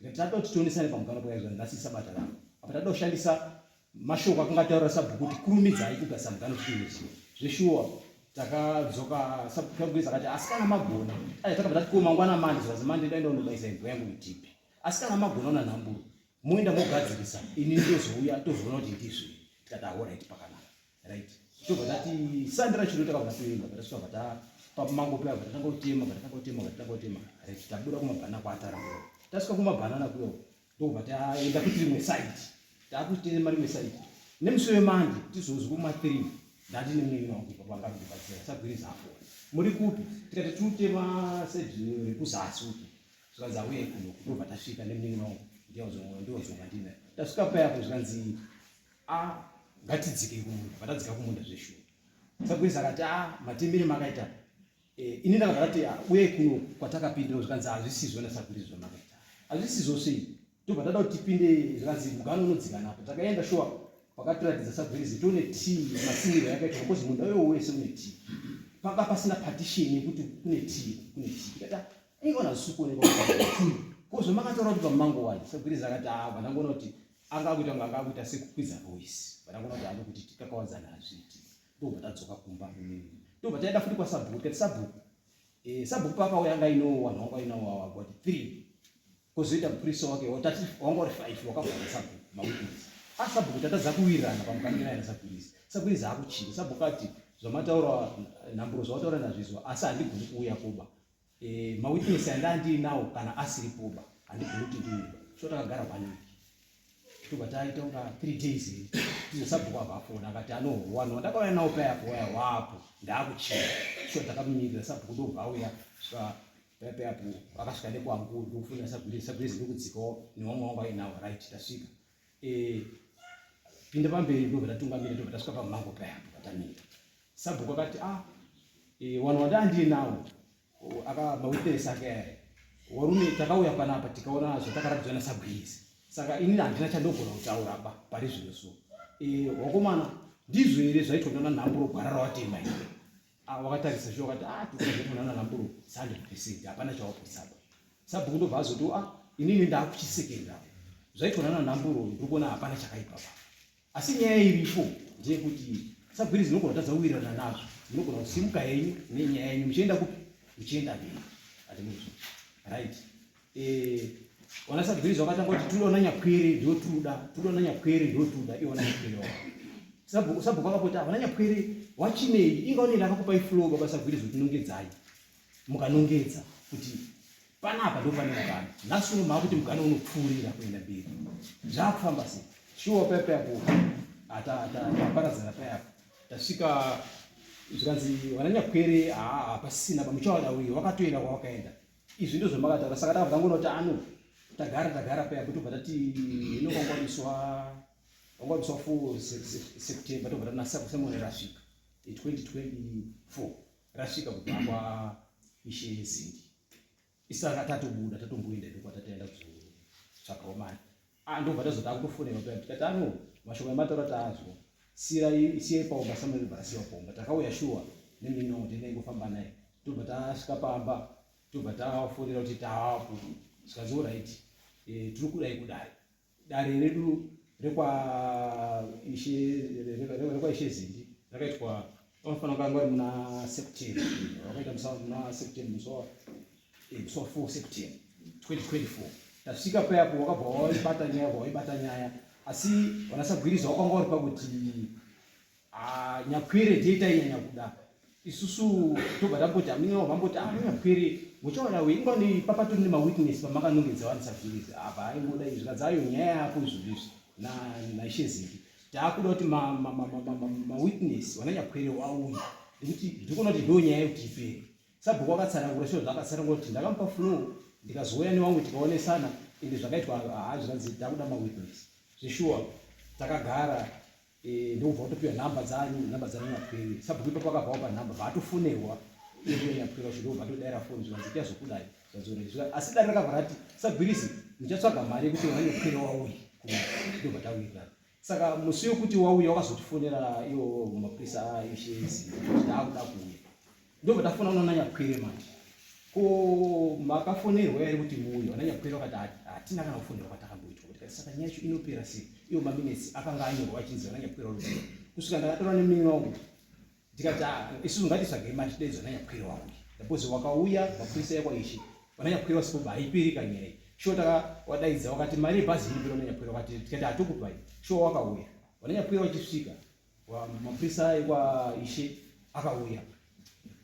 ndikati tatoda kuti tionesane pamugano pakaizwa nhasi isabata rangu apa tatoda kushandisa mashoko akanga ataura sabhuku kuti kurumidzai kugadzisa mugano tichiuziva zveshuwa takadzoka sabhuku akati asi kana magona ai takabva tati ko mangwana mande zvazi mande ndaenda kundobayisa imbwa yangu kutipi asi kana magona una nhamburo moenda mogadzirisa ini ndozouya tozoona kuti ndizvo tikati alright pakanaka right tobva tati Sunday racho takabva tatoenda patasvika bva pamango paya bva tatanga kutema bva tatanga kutema bva tatanga kutema right tabuda kumabhanana kwatara tasvika kumabhanana kuyo ndokubva taenda kuti rimwe side takutema rimwe side nemusi wemande tizozwi kuma 3 ndati nemunin'ina wangu ipapo anga kundibatsira sagwiriza afona muri kupi tikati tiutema side rekuzasi uku zvikanzi auye kuno ndobva tasvika nemunin'ina wangu ndiwozonga ndinaye tasvika payapo zvikanzi a ngatidzike kumunda vatadzika kumunda zveshuwa. Sagwirizi akati a ah, matemere makaita eh, ini ndakabva ndati ah, uyai kuno kwatakapindira zvikanzi hazvisizvo nasagwirizi zvamakaita hazvisizvo sei tobva tada kuti tipinde zvikanzi mugano unodzika napo takaenda shuwa pakatiratidza sagwirizi tione tii masimiro yakaitwa because munda uyo wese une tii panga pasina partition yekuti kune tii kune tii tikati ah, ingaona hazvisi kuonekwa ko zvamakataura kuti pamango wani sagwirizi akati ah vandangoona kuti anga akuita kunge anga akuita sekukwidza voice vandangoona kuti anokuti tikakawadzana hazviiti ndobva tadzoka kumba ndobva taenda futi kwasabhuku tikati sabhuku eh, sabhuku paakauya anga aino wanhu wanga ainawo awa about three kozoita mupurisa wake watati wanga uri five wakabva nasabhuku mawitness asabhuku ah, tatadza kuwirirana pamukamira yana sagwirizi sagwirizi akuchinja sabhuku ati zvamataura nhamburo zvawataura nazvizwa asi handigoni kuuya koba e, mawitness andandiinawo kana asiri poba handigoni kuti ndiuba so takagara one week tobva taita kunga three days tizo sabhuku abva afona akati anowanwa ndakauya nawo paya apo waya wapo ndaakuchira so takamumirira sabhuku ndobva auya svika paya paya apo akasvika nekwangu ndokufonera sabhuku sabhuku ndokudzikawo newamwe wangu ainawo right tasvika eh, pinda pamberi ndobva tatungamira ndobva tasvika pamango paya apo patamira sabhuku akati ah e, wanhu wandandinawo aka mawitness ake aya warume takauya panapa tikaona zvatakaratidzwa nasabhuizi saka inini handina chandogona kutaura ba pari zvino so e, wakomana ndizvo here zvaitwa nana nhamburo gwara rawatema iri ah, wakatarisa sho wakati ah tikuona nana nhamburo 100 percent hapana chawapotsaba sabhuku ndobva azoti ah inini ndakuchisekenda zvaitwa nana nhamburo ndiri kuona hapana chakaipa pa Asi nyaya iripo ndeyekuti sabwiri dzinogona kutadza kuwirirana nazvo, munogona kusimuka henyu nenyaya yenyu muchienda kupi? Muchienda mberi. Hatimuzvo. Right. Eh, wana sabwiri zvakatanga kuti tuda nanyakwere ndio tuda, tuda nanyakwere ndio tuda, iwo nanyakwere wako. Sabu sabu kwakapota wana nyakwere wachinei inga unoenda akakupai flow baba sabwiri zvotinongedzai. Mukanongedza kuti Panapa ndopane mugano. Nhasi uno maakuti mugano unopfuurira kuenda mberi. Zvakufamba sei? Shuwa paya paya po taparadzana paya apo. Tasvika zvikanzi vana Nyakwere haa hapasisina pamuchawada uyu wakatoenda kwawakaenda. Izvi ndizvo zvamakataura saka takabva tangoona kuti ano tagara tagara paya tobva tati ino kwangwariswa kwangwariswa 4 September tobva tanasa kusemone rasvika 2024 rasvika kubva kwa Ishe Zindi. Isaka tatobuda tatomboenda hedu kwatataenda kuzotsvakawo mari. Ah, ndobva tazoti akutofonera paya tikati ano mashoko emataura taazwa. Sirai siyai paumba Samuel bva asiwa paumba. Takauya shuwa nemino wangu tenda ingofamba naye. Tobva tasvika pamba tobva tafonera kuti taapo. Zvikanzi alright. Eh, tiri kudai kudai. Dare redu rekwaishe rekwaishe Zindi rakaitwa vanofanira kunge vari muna September vakaita muna September musi wa eh, wa 4 September 2024 tasvika payapo wakabva waibata nyaya waibata nyaya asi vanasagwiriza wakanga uri pakuti Ah, nyakwere ndiye tainyanya kuda isusu tobva tamboti amina vamboti ah nyakwere muchaona we inga ni papa turi nemawitness pamakanongedza vanhu sabvirizi apa aingoda izvi kadzi ayo nyaya yako izvozvo izvi na naishe zindi taakuda kuti mawitness vana nyakwere wauya nekuti ndikuona kuti ndo nyaya yekuti ipere sabhuku akatsanangura sho zvakatsanangura kuti ndakamupa flow ndikazouya nevamwe tikaonesana ende zvakaitwa haa zvikanzi takuda mawitness zveshuwa takagara Eh, ndokubva watopiwa nhamba dzani nhamba dzana nyapwere sabhuku ipapo akabva wapa nhamba vaatofonerwa iye nyapwere wacho ndokubva atodaira foni zvikanzi tichazokudai zvazoresva asi dare rakabva rati sagwirisi muchatsvaga mari yekuti vana nyapwere wauye ndobva tawirirana saka musi wekuti wauya wakazotifonera iwo mapurisa aishezi kuti taakuda kuuya Ndobva tafona kuna Nyakwere manje. Ko makafonerwa here kuti muuye? Vana Nyakwere vakati hatina kana kufonerwa kwatakamboitwa. Kuti saka nyaya yacho inopera sei? Iwo maminetsi akanga anyorwa achinzi vana Nyakwere vari kusvika ndakatora nemunin'ina wangu ndikati ah, isusu ngatitsvagei mari tidaidzwa nanyakwere wauye because wakauya mapurisa ekwaishe vana nyakwere vasipo haiperi kanyaya iyi shuwa takawadaidza wakati mari yebhazi iripi vana nyakwere wakati tikati hatokupai shuwa wakauya vana nyakwere vachisvika Mapurisa ekwa Ishe akauya,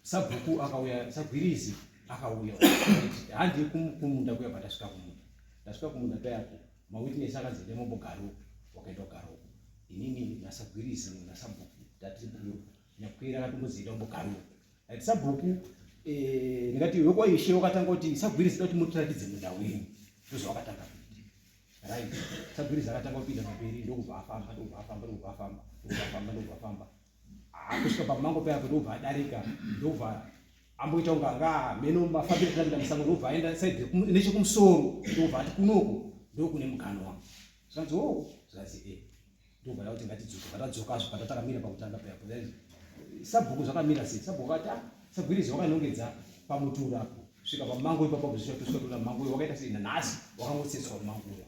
sabhuku akauya, sagwirizi akauya. Handi kumunda kuya patasvika kumunda. Tasvika kumunda payako mawitness akanzi ende mombogara uko, wakaenda kugara uko. Inini nasagwirizi nasabhuku tatiri kuno. Nyakwira akatomboziita kumbogara uko. Ati sabhuku eh, ndikati wekwaishe wakatanga kuti sagwirizi da kuti mutiratidze munda wenyu. Ndozvawakatanga kuita. Right. Sagwirizi akatanga kupinda pamberi ndokubva afamba ndokubva afamba ndokubva afamba ndokubva afamba ndokubva afamba. Kusvika pamango paya ndobva adarika, ndobva amboita kunge anga meno mafambiro atapinda musango, ndobva aenda side nechekumusoro, ndobva ati kunoko ndokune mugano wangu. Zvikanzi o, zvikanzi e, ndobva yakuti ngatidzoke. Patadzokazve patatakamira pakutanga paya, sabhuku zvakamira sei? Sabhuku akati ah, sagwirizi wakanongedza pamuturu apo svika pamango ipapo, zvisvika toona mango uyo wakaita sei nanhasi wakangotsetswa mumango uya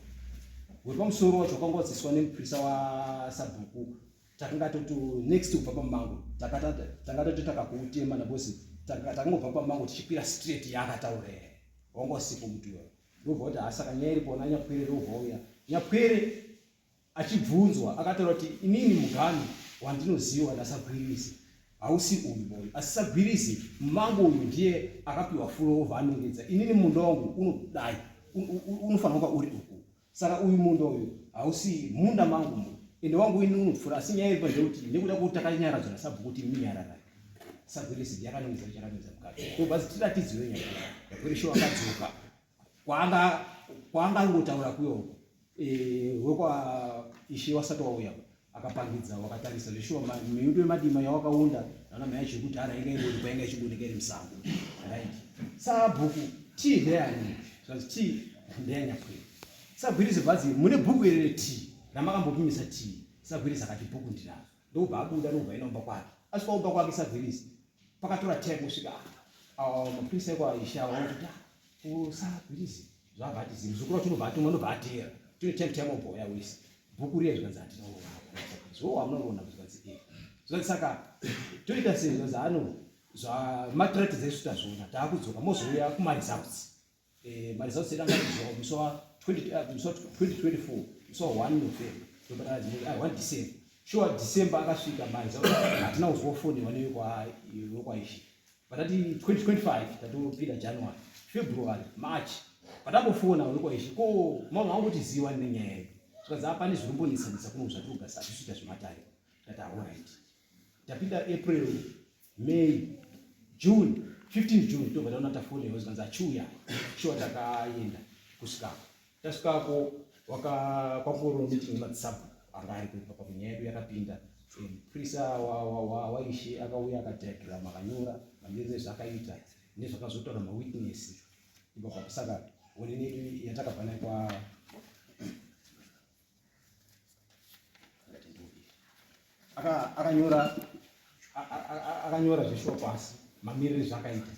uri pamusoro wacho wakanga watsetswa nemupurisa wasabhuku. Takanga toto next kubva pamango, tanga toti takakutema nabosi, takangobva pamango tichikwira straight yaakataura wanga usipo muti uyo. Ndobva kuti asaka nyaya iripo na Nyapwere, ndobva uya Nyapwere achibvunzwa akataura kuti inini mugano wandinoziva naSagwirizi hausi uyu boy, asi Sagwirizi mumango uyu ndiye akapiwa furover anongedza, inini munda wangu unodai unofanira kunga uri uku, saka uyu munda uyu hausi munda mangu mu ende wangu ini unopfuura. Asi nyaya iripo ndeyekuti nekuda kwekuti takanyaradzwa nasabhuku kuti minyararai, Sagwirizi ndiye akanongedza chakanongedza mukati, ndobva tiratidziwe nyaya. Nyapwere sho akadzoka kwaanga kwaanga angotaura kuyo wekwa ishe wasati wauya, akapangidza wakatarisa zveshuwa miundo yemadima yawakaunda nana mai yacho yekudhara inga ingori kwainga ichiboneka iri musango. Right, sabhuku tii ndeyani? Zvanzi tii ndeyaNyapwere. Sagwirizi bvazi mune bhuku iri retii ramakambopimisa tii? Sagwirizi akati bhuku ndinaro, ndobva abuda, ndobva enda kumba kwake. Asvika kumba kwake Sagwirizi pakatora time kusvika mapurisa ekwaishe ava kuti usagwirizi zvabva ati zivi muzukuru wacho unobva atumwa, ndobva ateera tine time time obva uya wese bhuku riya. Zvikanzi hatina kuona, hamuna kuona? Zvikanzi e. Zvikanzi saka toita sei? Zvikanzi ano zvamatiratidza isu tazviona, taakudzoka, mozouya kumaresults. Maresults edu anga kudzoka musi wa 2024 musi wa 1 November, 1 December. Sure, December akasvika maresults, hatina kuzofonewa newekwaishe. Patati 2025 tatopinda January, February, March, patambofona wekwaishe ko mama wangotiziwa nenyaya yedu, zvikanzi pane zviri kumbonetsanetsa kuno zvatiri kugasa, hatisi kuita zvematare. Tati alright. Tapinda April, May, June, 15 June tobva taona tafonewa, zvikanzi achiuya. Shuwa takaenda kusvikako, tasvikako kwakangoriwo meeting yemadzisabhuku anga ari kuipa nyaya yedu yakapinda. Mupurisa waishe akauya akadiagram, akanyora manyorero ezvaakaita nezvakazotaura mawitness ipapo. Saka onini yedu yatakabva nayo kwa akanyora akanyora zveshuwa pasi mamiriro ezvakaita.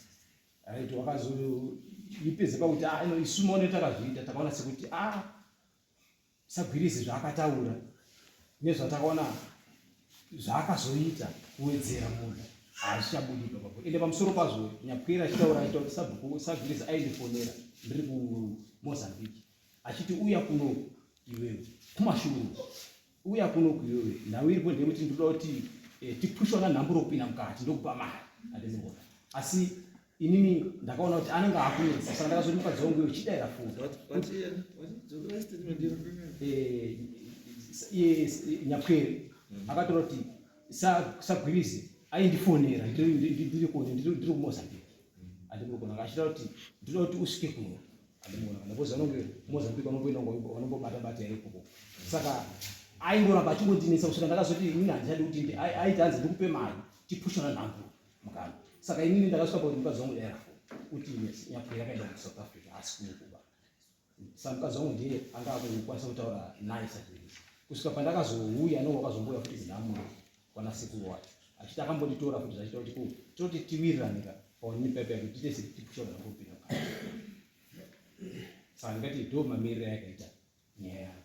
Right, wakazoipedza pakuti ah, ino isu maone takazviita, takaona sekuti ah, Sagwirizi zvaakataura nezvatakaona zvaakazoita kuwedzera munhu hazvichabudi ipapapo. Ende pamusoro pazvo Nyapwera achitaura achitaura kuti sabhuku Sagwirizi aindifonera ndiri kuMozambique achiti uya kuno iwewe kumashuru, uya kuno iwewe, nhau iripo ndeyekuti ndinoda kuti tipushwa nanhamburo kupinda mukati, ndokupa mari andinoona. Asi inini ndakaona kuti anenge akunetsa, saka ndakazoti mukadzi wangu iwe chidaira foni. Nyapwere akatora kuti Sagwirizi aindifonera ndiri kone ndiri kuMozambique, andimurikuona, achitaura kuti ndinoda kuti usvike kuno, andimuona because vanonge Mozambique vanomboenda vanombobata bata ikoko. Saka aingoramba achingondinetsa kusvika ndakazoti inini handichadi kuti aiti hanzi ndikupe mari tipushana nhambo mukana. Saka inini ndakasvika pakuti mukadzi wangu daira foni kuti Nyapwere akaenda kuSouth Africa asi kunokuba. Saka mukadzi wangu ndiye anga akukwanisa kutaura naye Sagwirizi kusvika pandakazouya no wakazomboya futi kunhamuro kwana sekuru wacho achiti akambonditora futi zvachiita kuti ko toti tiwirirane paonini pepe kuti tiite setipushana nhambo kupinda mukati. Saka ndingati ndo mamiriro ayakaita nyaya yangu.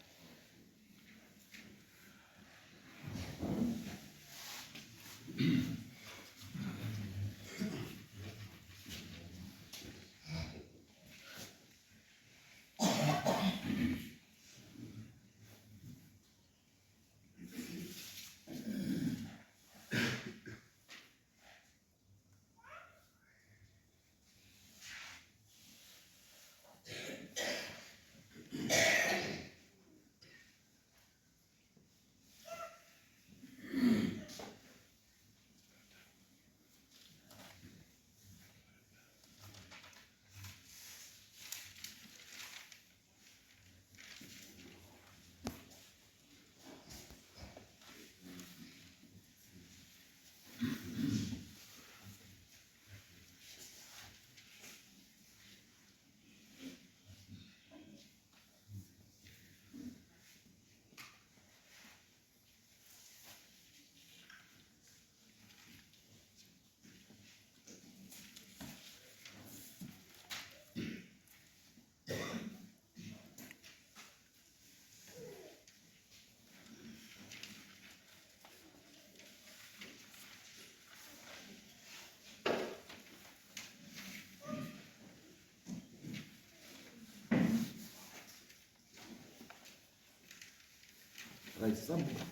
Right, sabhuku.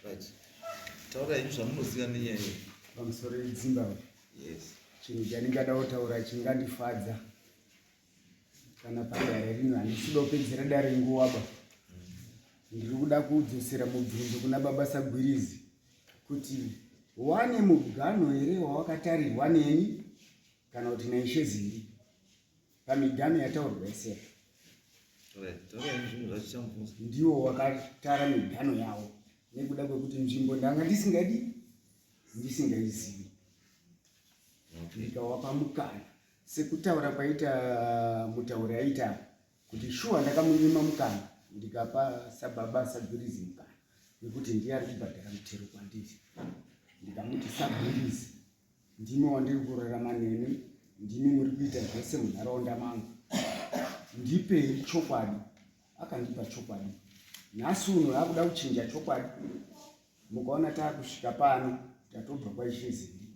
Right. Taura henyu zvamunoziva nenyaya iyi. Pamusoro yedzimbabwe. Yes. Chinhu chandingada kutaura chingandifadza kana padare rino handisi kuda kupedzera dare nguva ba. Ndiri kuda kudzosera mubvunzo kuna baba Sagwirizi kuti wane muganho here wawakatarirwa neni kana kuti naIshe Zindi pamiganho yataurwa yese. Ndiwo wakatara miganho yawo nekuda kwekuti nzvimbo ndanga ndisingadi ndisingaizivi ndikawapa mukana sekutaura kwaita mutauri aita apa kuti shuwa ndakamunyima mukana ndikapa sababa sagwirizi mukana wekuti ndiye ari kubhadhara mutero kwandiri ndikamuti sagwirizi ndimi wandiri kurarama nemi ndimi muri kuita zvese munharaunda mangu ndipei chokwadi akandipa chokwadi nhasi uno akuda kuchinja chokwadi mukaona taakusvika pano tatobva kwaishe zindi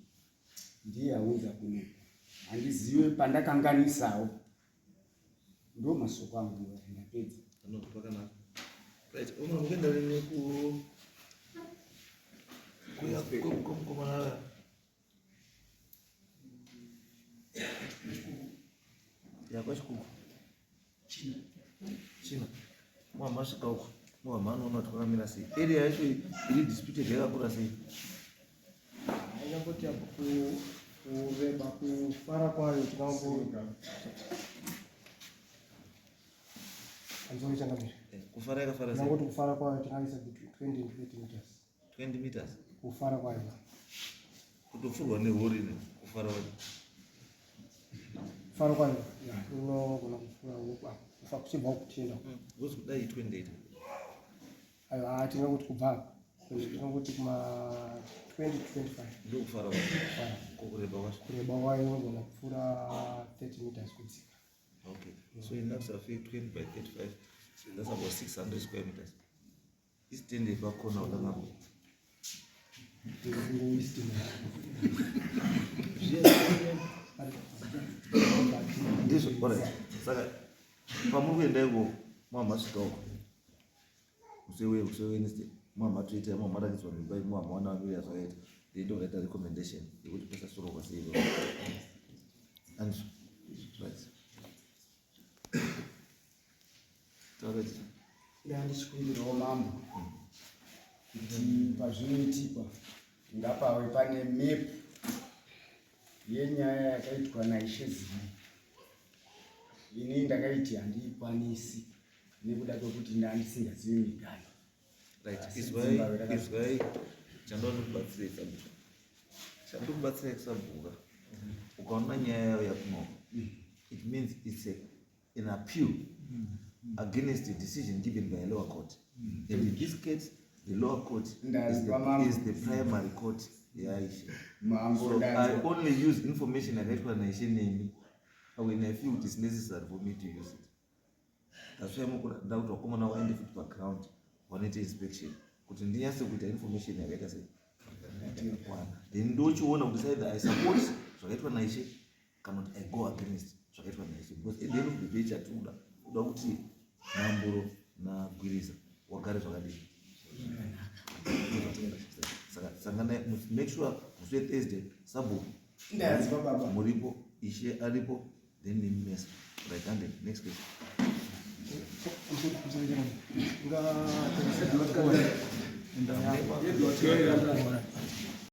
ndiye aunza kuno handizive pandakanganisawo ndo masoko angu ndapedza pakanaka right unokuenda rini ku kuya kwemukomana ya kwachikuku china china mwamasvika uko mwamanoona kuti kwakamira sei area yacho iri disputed yakakura sei Haingamboti apo kureba kufara kwayo tingambo anzori changamire. Eh, kufara yakafara sei? Tinangoti kufara kwayo tingaisa between 20 and 30 meters. 20 meters. Kufara kwayo. Kutopfurwa nehori ne kufara kwayo. Kufara kwayo. Unogona kufura kufa kuchibva kutienda. Wozi kudai 28. Aiwa tingangoti kubva apa. Tingangoti kuma 20 to 25. Ndokufara kwayo. Kureba kwacho. Kureba kwayo unogona kupfuura 30 meters kudzika. Okay. So in actual fact 20 by 35 that's about 600 square meters. Isitende pakhona ulangapo. Ndizvo, alright. Saka pamuri kuenda iko mwamasvika uko. Musi weWednesday mwamatoita mwamarakidzwa mimba mwamaona vamira zvakaita. Then ndokaita recommendation yekuti pasasorogwa sei ipapo. Andizvo. Right. Taura chii? Ndandichikumbirawo mambo kuti pazvinoitikwa ngapave pane map yenyaya yakaitwa naIshe Zimi. Ini ndakaiti handiikwanisi nekuda kwekuti ndandisingazivi miganho. Right, Asi izwai, Zimbabwe raka- izwai chandoda kubatsira sabhuka. Chandoda kubatsira sabhuka. Ukaona nyaya yayo yakunoko. It means it's an appeal against a decision given by a lower court. And in this case, the lower court Ndanzwa mambo. is the primary court yaIshe. Mambo, So I ndanzwa. only use information yakaitwa naIshe nemi when I feel it is necessary for me to use it. That's why mukuda kuti vakomana vaende futi paground vanoita inspection kuti ndinyatse kuita information yakaita sei yakakwana. Then ndochiona kuti either I support zvakaitwa naIshe kana kuti I go against zvakaitwa naIshe, because at the end of the day chatinoda kuda kuti Nhamburo naGwiriza wagare zvakadii. Saka sanganai, make sure musi weThursday sabhuku Ndanzwa baba. muripo, Ishe aripo, then nemi mese. Right, and then next question.